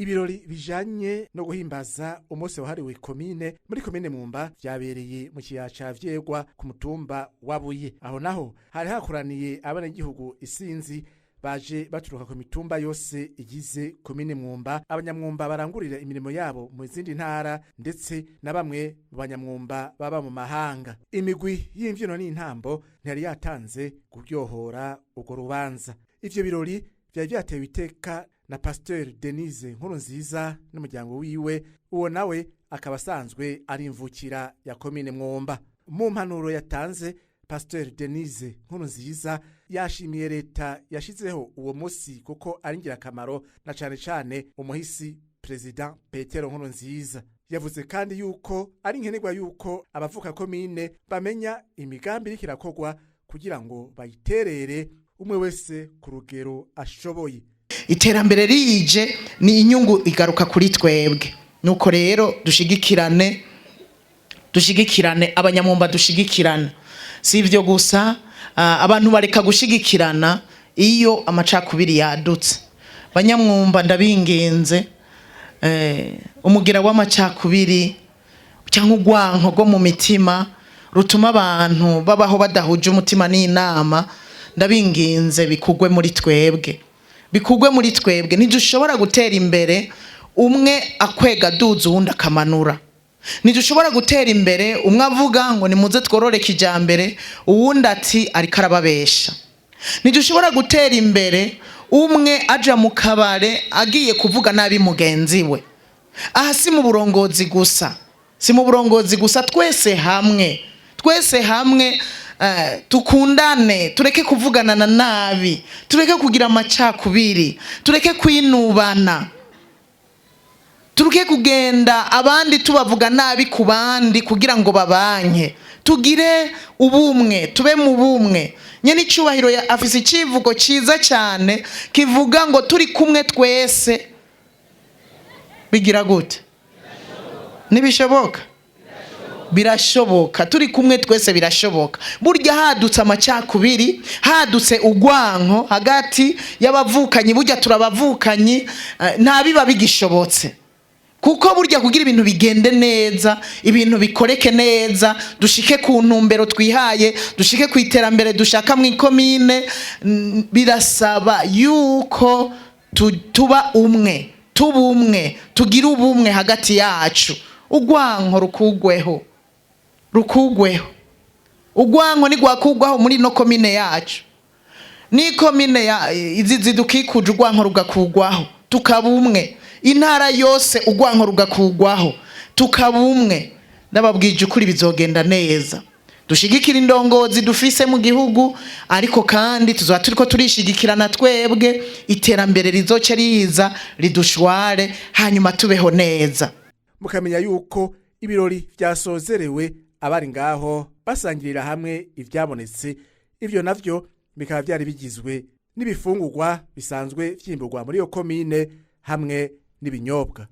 Ibirori bijanye no guhimbaza umunsi wahariwe komine muri komine Mwumba vyabereye mu kiyaya ca Vyegwa ku mutumba wa Buye. Aho naho hari hakoraniye abanyagihugu isinzi baje baturuka ku mitumba yose igize komine Mwumba, abanyamwumba barangurira imirimo yabo mu zindi ntara, ndetse na bamwe mu banyamwumba baba mu mahanga. Imigwi y'imvyino n'intambo ntiyari yatanze kuryohora urwo rubanza. Ivyo birori vyari vyatewe iteka na Pasteur Denise Nkurunziza n'umuryango wiwe, uwo nawe akaba asanzwe ari imvukira ya komine Mwumba. Mu mpanuro yatanze, Pasteur Denise Nkurunziza yashimiye leta yashizeho uwo musi kuko ari ingirakamaro, na cane cane umuhisi President Petero Nkurunziza. Yavuze kandi yuko ari nkenerwa yuko abavuka komine bamenya imigambi iriko irakorwa kugira ngo bayiterere umwe wese ku rugero ashoboye. Iterambere rije ni inyungu igaruka kuri twebwe. Nuko rero dushigikirane, dushigikirane abanyamwumba, dushigikirane. Si ibyo gusa, abantu bareka gushigikirana iyo amacakubiri yadutse. Banyamwumba, ndabinginze, umugira w'amacakubiri cyangwa urwanko rwo mu mitima rutuma abantu babaho badahuje umutima n'inama, ndabinginze bikugwe muri twebwe, bikugwe muri twebwe. Ntidushobora gutera imbere umwe akwega duza uwundi akamanura. Ntidushobora gutera imbere umwe avuga ngo nimuze tworore kijambere, uwundi ati ariko arababesha. Ntidushobora gutera imbere umwe aja mu kabare agiye kuvuga nabi mugenzi we. Aha si mu burongozi gusa, si mu burongozi gusa, twese hamwe, twese hamwe, tukundane, tureke kuvugana na nabi, tureke kugira amacakubiri, tureke kwinubana, tureke kugenda abandi tubavuga nabi ku bandi kugira ngo babanye. Tugire ubumwe, tube mu bumwe. Nyene icubahiro afise icivugo ciza cyane kivuga ngo turi kumwe twese bigira gute? Ntibishoboka? Birashoboka. Turi kumwe twese birashoboka. Burya hadutse amacakubiri, hadutse urwanko hagati y'abavukanyi, burya turabavukanyi, nta biba bigishobotse. Kuko burya kugira ibintu bigende neza, ibintu bikoreke neza, dushike ku ntumbero twihaye, dushike ku iterambere dushaka mu ikomine, birasaba yuko tuba umwe, tuba umwe, tugira ubumwe hagati yacu. Urwanko rukugweho, rukugweho. Urwanko ntigwakugwaho muri ino komine yacu, n'ikomine ya izi zidukikuje, urwanko rugakugwaho tukaba umwe, intara yose urwanko rugakugwaho tukaba umwe, ndababwije ukuri bizogenda neza. Dushigikira indongozi dufise mu gihugu, ariko kandi tuzoba turiko turishigikirana twebwe. Iterambere rizoce riza ridushware, hanyuma tubeho neza. Mukamenya yuko ibirori vyasozerewe abari ngaho basangirira hamwe ivyabonetse. Ivyo navyo bikaba vyari bigizwe n'ibifungurwa bisanzwe vyimburwa muri iyo komine hamwe n'ibinyobwa.